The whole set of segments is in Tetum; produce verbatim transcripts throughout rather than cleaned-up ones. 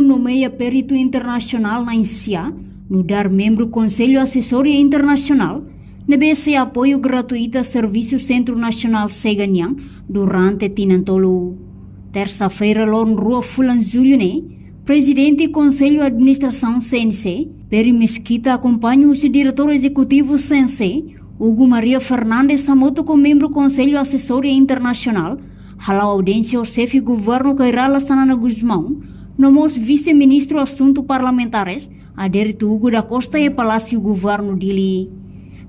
Nomeia peritu internasionál na'in-sia, nu'udar membru Konsellu Asesóriu Internasionál, ne'ebé sei apoiu gratuita servisu Sentru Nasionál SEGA nian durante tinan tolu. Tersa-feira, loron rua fulan Jullu ne'e, Prezidente Konsellu Administrasaun C N C, Peri Mesquita, akompaña husi Diretór Ezekutivu C N C, Hugo Maria Fernandes, hamutuk ho membru Konsellu Asesóriu Internasionál, hala'o audiénsia ho Xefe Governu Kay Rala Xanana Gusmão, no mós Vise-Ministru Asuntu Parlamentares, Adérito Hugo da Costa, iha Palásiu Governu Dili.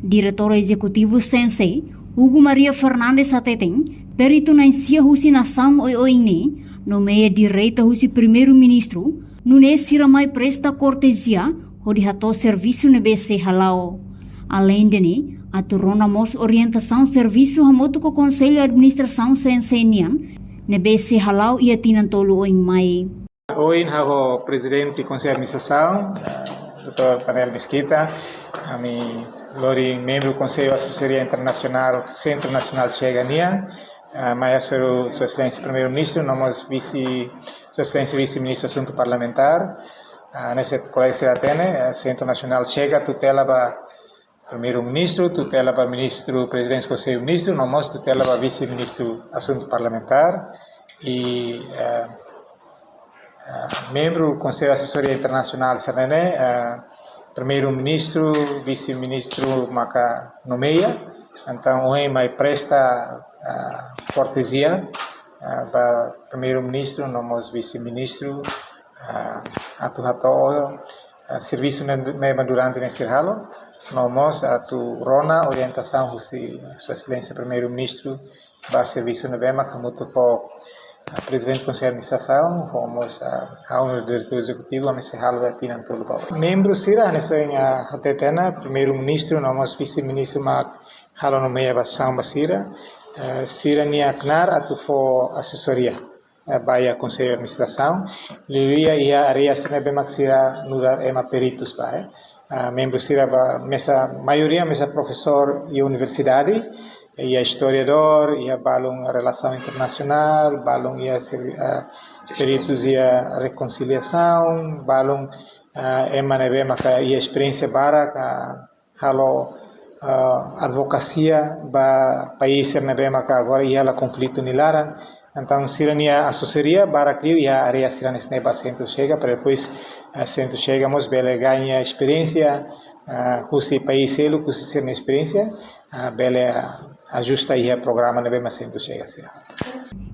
Diretór Ezekutivu C N C, Hugo Maria Fernandes, hateten, peritu na'in-sia husi nasaun oioin ne'e nomeia direta husi Primeiru-Ministru, nune'e sira mai presta kortezia hodi hato'o servisu ne'ebé sei hala'o. Aleinde ne'e, atu rona mós orientasaun servisu hamutuk ho Konsellu Administrasaun C N C nian, ne'ebé sei hala'o iha tinan tolu oin mai. Ohin ha'u ho Prezidente Konsellu Administrasaun, eh, doutór Daniel Mesquita, ami lori membru Konsellu Asesóriu Internasionál Sentru Nasionál SEGA nian, eh, mai hasoru Sua Exelénsia Primeiru-Ministru, no mós Vise, Sua Exelénsia Vise-Ministru Asuntu Parlamentár, eh, hanesan kolega sira hatene, eh, Sentru Nasionál SEGA tutela ba Primeiru-Ministru, tutela ba Ministru Prezidente Konsellu Ministru, no mós tutela ba Vise-Ministru Asuntu Parlamentár, i, eh, eh, membru Konsellu Asesóriu Internasionál sira-ne'e, eh, Primeiru-Ministru, Vise-Ministru maka nomeia, entaun ohin mai presta, eh, kortezia, eh, ba Primeiru-Ministru, no mós Vise-Ministru, eh, atu hato'o, eh, servisu ne'ebé durante ne'e sira halo, no mós atu rona orientasaun husi Sua Exelénsia Primeiru-Ministru ba servisu ne'ebé mak hamutuk ho, eh, Prezidente Konsellu Administrasaun, ho mós, eh, ha'u nu'udar Diretór Ezekutivu, ami sei halo iha tinan tolu ba oin. Membru sira, hanesan ohin, eh, hateten ona, Primeiru-Ministru, no mós Vise-Ministru mak halo nomeasaun ba sira, eh, sira-nia knaar atu fó asesoria, eh, ba iha Konsellu Administrasaun, liuliu iha área sira ne'ebé mak sira nu'udar ema peritus ba, eh. Ah, membru sira ba mesak, maioria mesak profesór iha universidade, iha istoriadór, iha balun relasaun internasionál, balun iha servi-, ah, peritus iha rekonsiliasaun, balun, ah, ema ne'ebé maka iha esperiénsia barak, ah, halo, ah, advokasia ba país sira ne'ebé maka agora iha hela konflitu nia laran. Entaun, sira-nia asesoria barak liu iha área sira hanesan ne'e ba Sentru SEGA, para depois, ah, Sentru SEGA mós bele gaña esperiénsia, ah, husi país seluk, husi sira-nia esperiénsia, ah, bele, ah, ajusta iha programa ne'ebé mak Sentru SEGA sira.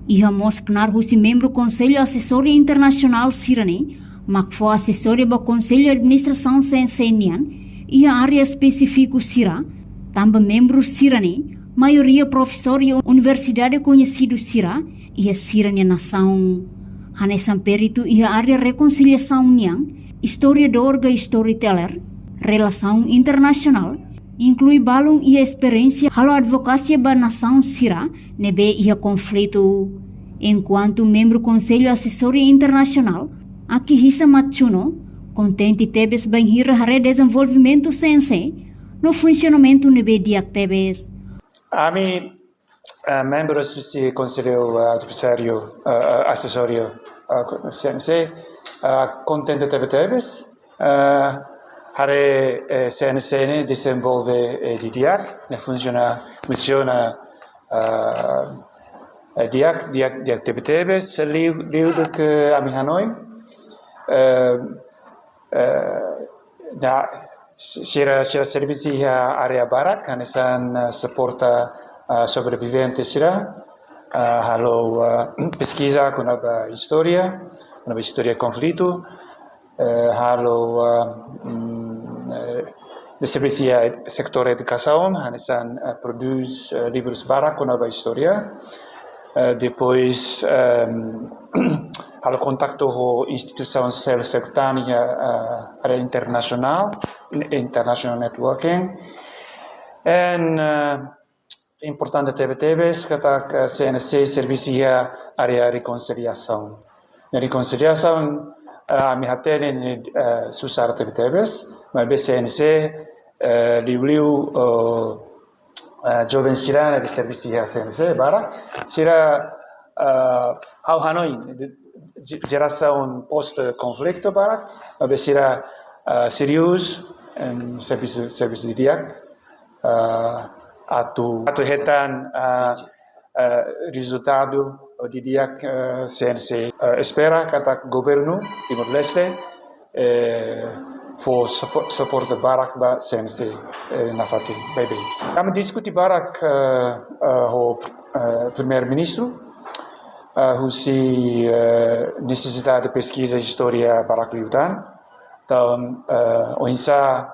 Iha mós knaar husi membru Konsellu Asesóriu Internasionál sira-ne'e, mak fó asesoria ba Konsellu Administrasaun C N C nian, iha área espesífiku sira, tanba membru sira-ne'e, maioria profesór iha universidade koñesidu sira, iha sira-nia nasaun. Hanesan peritu iha área rekonsiliasaun nian, istoriadór ka storyteller, relasaun internasionál, inklui balun iha esperiénsia halo advokasia ba nasaun sira ne'ebé iha konflitu. Enkuantu membru Konsellu Asesóriu Internasionál, Akihisa Matsuno, kontente tebes bainhira haree dezenvolvimentu C N C no funsionamentu ne'ebé di'ak tebes. Ami, eh, membru husi Konsellu, eh, Advisáriu, eh, eh, Asesóriu, eh, C N C, eh, kontente tebetebes, eh, haree, eh, C N C ne'e dezenvolve, eh, didi'ak, ne'e funsiona, funsiona, eh, eh, di'ak, di'ak, di'ak tebetebes, liu, liu duké ami hanoin. Eh, eh, da, sira, sira servisu iha área barak, hanesan, eh, suporta, eh, sobrevivente sira, eh, halo, eh, peskiza kona-ba istória, kona-ba istória konflitu, eh, halo, eh, mm, eh, servisu iha setór edukasaun, hanesan, eh, prodús, eh, livrus barak kona-ba istória. Eh, depois, ehm, halo kontaktu ho instituisaun seluk-seluk tan iha, eh, área internasionál, international networking. En, eh, importante tebetebes katak, eh, C N C servisu iha área rekonsiliasaun. Ne'e rekonsiliasaun, eh, ami hatene ne'e, eh, susar tebetebes, maibé C N C, eh, liuliu, eh, eh, joven sira ne'ebé servisu iha C N C barak, sira, eh, ha'u hanoin, de, jerasaun pós-konflitu barak, maibé sira, ah, serius, em, servisu, servisu didi'ak, ah, atu, atu hetan, ah, ah, rezultadu didi'ak, ah, C N C. Ah, espera katak governu Timor-Leste, eh, fó supo-, suporta barak ba C N C, eh, nafatin, baibain. Ami diskute barak, eh, eh, ho, eh, Primeiru-Ministru, eh, husi, eh, nesesidade peskiza istória barak liután. Entaun, eh, oinsá,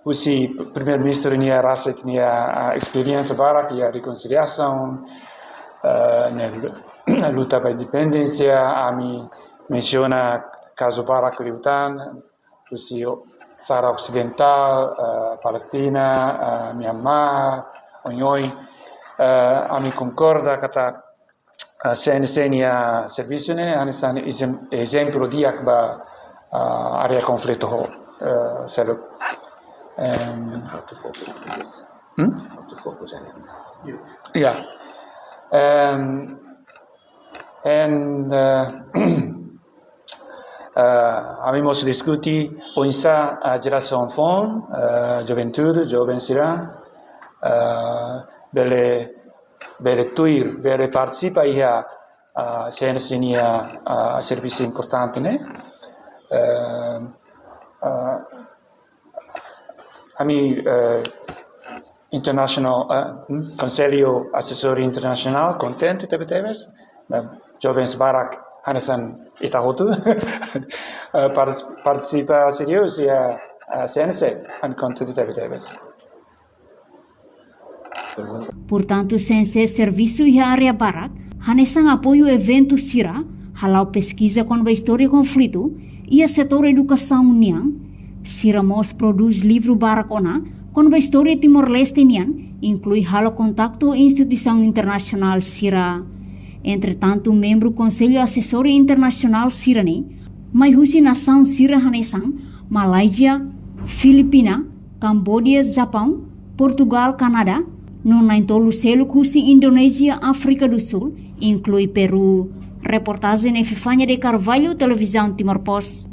husi Primeiru-Ministru nia rasik nia, ah, esperiénsia barak iha rekonsiliasaun, eh, ne'e luta ba independénsia, ami mensiona kazu barak liután, husi Saara Osidentál, eh, Palestina, eh, Myanmar, oioin. Eh, ami konkorda katak, eh, C N C nia servisu ne'e hanesan ezem-, ezemplu di'ak ba, eh, área konflitu ho, eh, seluk. Em, How to focus on this? Hmm? How to focus on it. Ya. Em, and, eh, eh, ami mós diskute oinsá, eh, jerasaun foun, eh, juventude, joven sira, eh, bele, bele tuir, bele partisipa iha, eh, C N C nia, eh, servisu importante ne'e. Eh, eh, ami, eh, international, eh, hmm, Konsellu Asesór Internasionál kontente tebetebes. Nah, jovens barak hanesan ita hotu, eh, partis-, partisipa serius iha, eh, C N C, ami kontente tebetebes. Portantu, C N C servisu iha área barak, hanesan apoiu eventu sira, hala'o peskiza kona-ba istória konflitu, iha setór edukasaun nian, sira mós prodús livru barak ona kona-ba istória Timor-Leste nian, inklui halo kontaktu instituisaun internasionál sira. Entretantu, membru Konsellu Asesór Internasionál sira-ne'e mai husi nasaun sira hanesan Malázia, Filipina, Kamboja, Japaun, Portugál, Kanadá, no na'in-tolu seluk husi Indonézia, Áfrika do Sul, inklui Peru. Reportajen Epifania de Carvalho, Televizaun Timor Post.